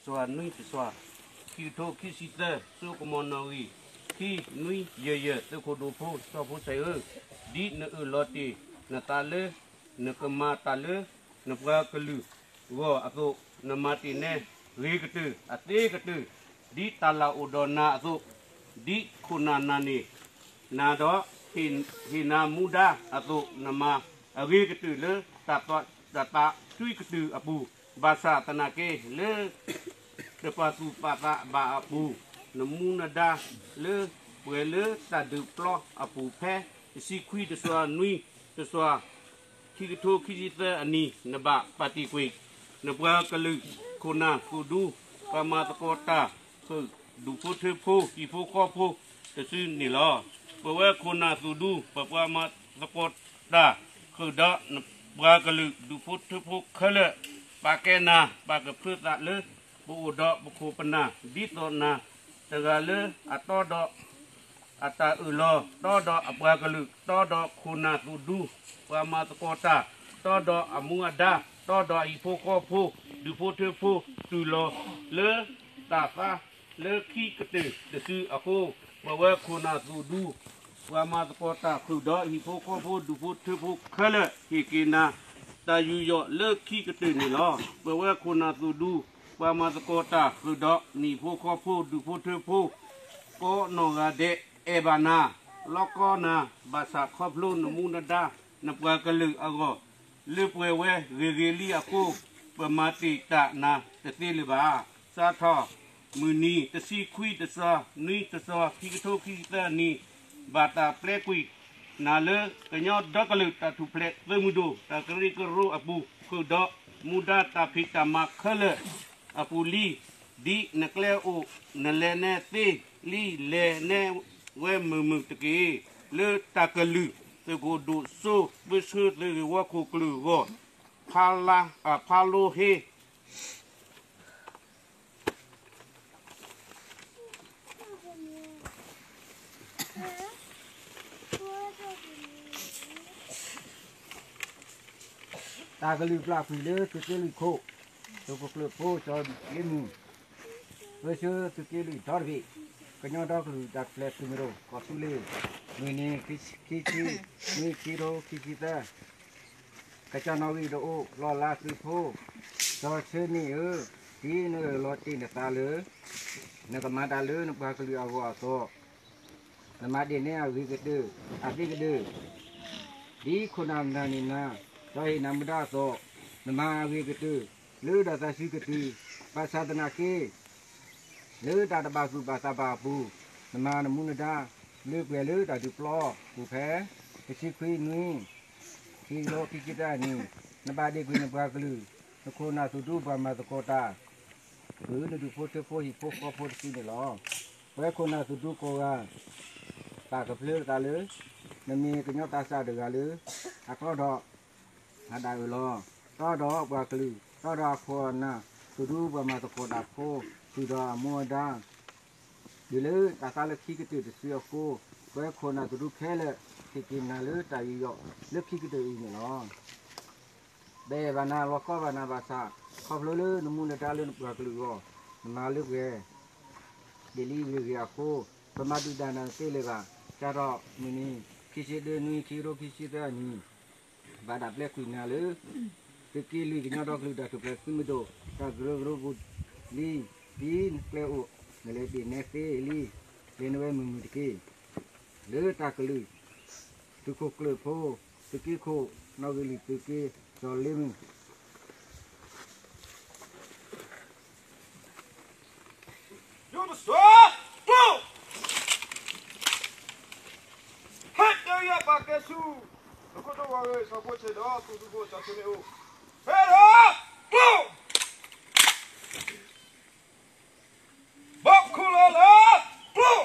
တစွၤနွံတစွၤ, ခံကထိခံဆံသၢ စိကမီၤနီၣ်ဂံၢ် ခံနွံယဲၢ်ယဲၢ် သုးခိၣ်ဒိၣ်ဖိ စီၤဖိဆဲးဧၢ, ဒ်နအၢၣ်လီၤတ့ၢ်နသးလၢ နကမၤတၢ်လၢ နပှၤကလုာ်ဂီၢ်အသိး, နမၤတ့ၢ်နဲဂ့ၤကတၢၢ်အသ့ကတၢၢ်, ဒ်တၢ်လၢအိၣ်ဒီးနၤအသိး, ဒ်ခိၣ်နၢ်နၤန့ၢ် နၤဒီး ဟ့ၣ်နၤမူဒါအသိး, နမၤအဂ့ၤကတၢၢ်လၢ တၢ်သးသွံကတၢၢ်အပူၤ, ဘၣ်ဆၣ်သနာ်က့လၢ တပာ်သူၣ်ပာ်သးဘၣ်အပူၤ, နမူနဒါလၢ ပှဲၤလၢတၢ်ဒုးပျီအပူၤဖဲ တဆံခွံတစွၤနွံတစွၤ ခံကထိခံဆံသၢအနံၤ နဘၣ်ပာ်တ့ၢ်ကွံာ် နပှၤကလုာ် ခိၣ်နၢ်သူၣ်ဒူ ပှၤမၤသကိးတၢ် ဃုာ်ဒူၣ်ဖိထၢဖိ ဟံၣ်ဖိဃီဖိတစုန့ၣ်လီၤ. ပဝဲခိၣ်နၢ်သူၣ်ဒူ ပပှၤမၤသကိးတၢ် ဃုာ်ဒီးနပှၤကလုာ် ဒူၣ်ဖိထၢဖိခဲလၢာ် ပာ်ကဲနၤ ပာ်ကဖၢသးလၢ ပအိၣ်ဒီးပခိၣ်ပနၢ် ဒ်သိးနၤတဂၤလၢ အတီဒီး အတၢ်အၢၣ်လီၤ တီဒီးအပှၤကလုာ် တီဒီးခိၣ်နၢ်သူၣ်ဒူ ပှၤမၤသကိးတၢ် တီဒီးအမူအဒါ တီဒီးအဟံၣ်ဖိဃီဖိ ဒူၣ်ဖိထၢဖိ တူၢ်လိာ်လၢတၢ်သါလၢခံကတၢၢ်တစုအဃိ, ပဝဲခိၣ်နၢ်သူၣ်ဒူ ပှၤမၤသကိးတၢ်ဃုာ်ဒီးဟံၣ်ဖိဃီဖိ ဒူၣ်ဖိထၢဖိခဲလၢာ် ဟ့ၣ်က့ၤနၤ တၢ်ယူးယီၣ်လၢခံကတၢၢ်န့ၣ်လီၤ. ပဝဲခိၣ်နၢ်သူၣ်ဒူ ပှၤမၤသကိးတၢ်ဃုာ်ဒီးနဟံၣ်ဖိဃီဖိ ဒူၣ်ဖိထၢဖိ ကိးနီၢ်ဂၤဒဲး အဲၣ်ဘၣ်နၤ လီကီနၤ ဘၣ်ဆၣ်ခီဖျိနမူနဒါ နပှၤကလုာ်အဂီၢ် လၢပှဲၤဝဲဂ့ၤဂ့ၤလံအဃိ, ပမၤတ့ၢ်တၢ်နၤတသ့လၢၤဘၣ်. စးထီၣ်မုၢ်နံၤ တဆံခွံတစွၤ နွံတစွၤ ခံကထိခံဆံသၢနံၤ ဘၣ်တၢ်ပျဲကွံာ်နၤလၢ ကညီဒီကလုာ်တၢ်ထူၣ်ဖျဲးသုးမုၢ်ဒိၣ် တၢ်ကရၢကရိအပူၤ ဃုာ်ဒီးမူဒါတၢ်ဖံးတၢ်မၤခဲလၢာ်အပူၤလံ. ဒ်နကျဲအိၣ် နလဲၤနဲသ့လံ လဲၤနဲဝဲမုာ်မုာ်တက့ၢ်. လၢတၢ်ကလုၢ် သုးခိၣ်ဒိၣ်စိ ပၢဆှၢသုးဂ့ၢ်ဝီခိၣ်ကျၢၢ်အဂီၢ် ဖးလါ အဖးလိဟ့ တၢ်ကလုၢ်ပျၢ်ကွံာ်လၢသုးက့လွံၢ်ခိၣ် သုးခိၣ်ကျၢၢ်ဖိစီၤလ့မုၢ် ပၢဆှၢသုးက့လွံၢ်ဒီတဘ့ၣ် ကညီဒီကလုာ်တၢ်ထူၣ်ဖျဲးသုးမုၢ်ဒိၣ် ကီၢ်သူလ့ၤ မုၢ်နံၤ ခံဆံ နွံ ခံကထိခံဆံသၢ ကစၢ်နီၣ်ဂံၢ်တအိၣ် လီၢ်လါသုးဖိ စီၤဆၢန့ၣ်ဧၢ, ဒ်နအၢၣ်လီၤတ့ၢ်နသးလၢ နကမၤတၢ်လၢနပှၤကလုာ်အဂီၢ်အသိး နမၤတ့ၢ်နဲအဂ့ၤကတၢၢ် အသ့ကတၢၢ် ဒ်ခိၣ်နၢ်နၤန့ၢ်နၤ ဒီးဟ့ၣ်နၤမူဒါအသိး, နမၤအဂ့ၤကတၢၢ် လၢတၢ်သးဆူကတုၤ, ဘၣ်ဆၣ်သနာ်က့ လၢတၢ်တဘၣ်သူၣ်ဘၣ်သးဘၣ်အပူၤ, နမၤနမူနဒါ လၢပှဲၤလၢတၢ်ဒုးပျီပူၤဖဲ တဆံခွံနွံ ခံကထိခံဆံသၢနံၤ, နဘၣ်တ့ၢ်ကွံာ်နပှၤကလုာ် နခိၣ်နၢ်သူၣ်ဒူပှၤမၤသကိးတၢ် ဃုာ်နဒူၣ်ဖိထၢဖိဟံၣ်ဖိဃီဖိတစုန့ၣ်လီၤ. ပဝဲခိၣ်နၢ်သူၣ်ဒူကိးဂၤ ပာ်ကဖျါသးလၢ နမ့ၢ်ကညီသးစၢ်တဂၤလၢ အတီဒီး အတၢ်အၢၣ်လီၤ, တီဒီးပှၤကလုာ်, တီဒီးအခိၣ်အနၢ်သူၣ်ဒူပှၤမၤသကိးတၢ်ဖိ, ဃုာ်ဒီးအမူအဒါ တုၤလၢတၢ်သါလၢခံကတၢၢ်တစုအဃိ, ပဝဲခိၣ်နၢ်သူၣ်ဒူခဲလၢာ် ဟ့ၣ်က့ၤနၤလၢတၢ်ယူးယီၣ်လၢခံကတၢၢ်အံၤန့ၣ်လီၤ. ပအဲၣ်ဘၣ်နၤ လီၤကီဘၣ်နၤဘၣ်ဆၣ်, ခီဖျိလၢနမူနဒါလၢနပှၤကလုာ်အဂီၢ်, နမၤလၢပှဲၤ ဒ်လံဂ့ၤဂ့ၤအဃိ, ပမၤဒုၣ်ဒါနၤတသ့လၢၤဘၣ်. စးထီၣ်မုၢ်နံၤ ခံဆံတၢနွံ ခံကထိခံဆံသၢနံၤ ဘၣ်တၢ်ပျဲကွံာ်နၤလၢ သုးက့လွံၢ်ကညီဒီကလုာ်တၢ်ထူၣ်ဖျဲးသုးမုၢ်ဒိၣ် တၢ်ကရၢကရိပူၤလံ, ဒ်နကျဲအိၣ် နလဲၤတ့ၢ်နဲသ့လံ, လဲၤနဝဲမုာ်မုာ်တက့ၢ်. လၢတၢ်ကလုၢ် သုးခိၣ်ကျၢၢ်ဖိ သုးက့ခိၣ် နီၣ်ဂံၢ်လွံၢ်သုးက့ စီၤလ့မုၢ် ယိၤတစွါ ပူၤ ဟဲတယၢ်ပာ်ကဲဆူ သုးခိၣ်ဒိၣ်ဝါဂ့ၤ စီၤဖိဆဲးဒီး သုးခိၣ်စီၤဆၢန့ၣ်အိၣ် ဟဲလီၤ ပူၤ ဘီခိၣ်လီၤလၢ ပူၤ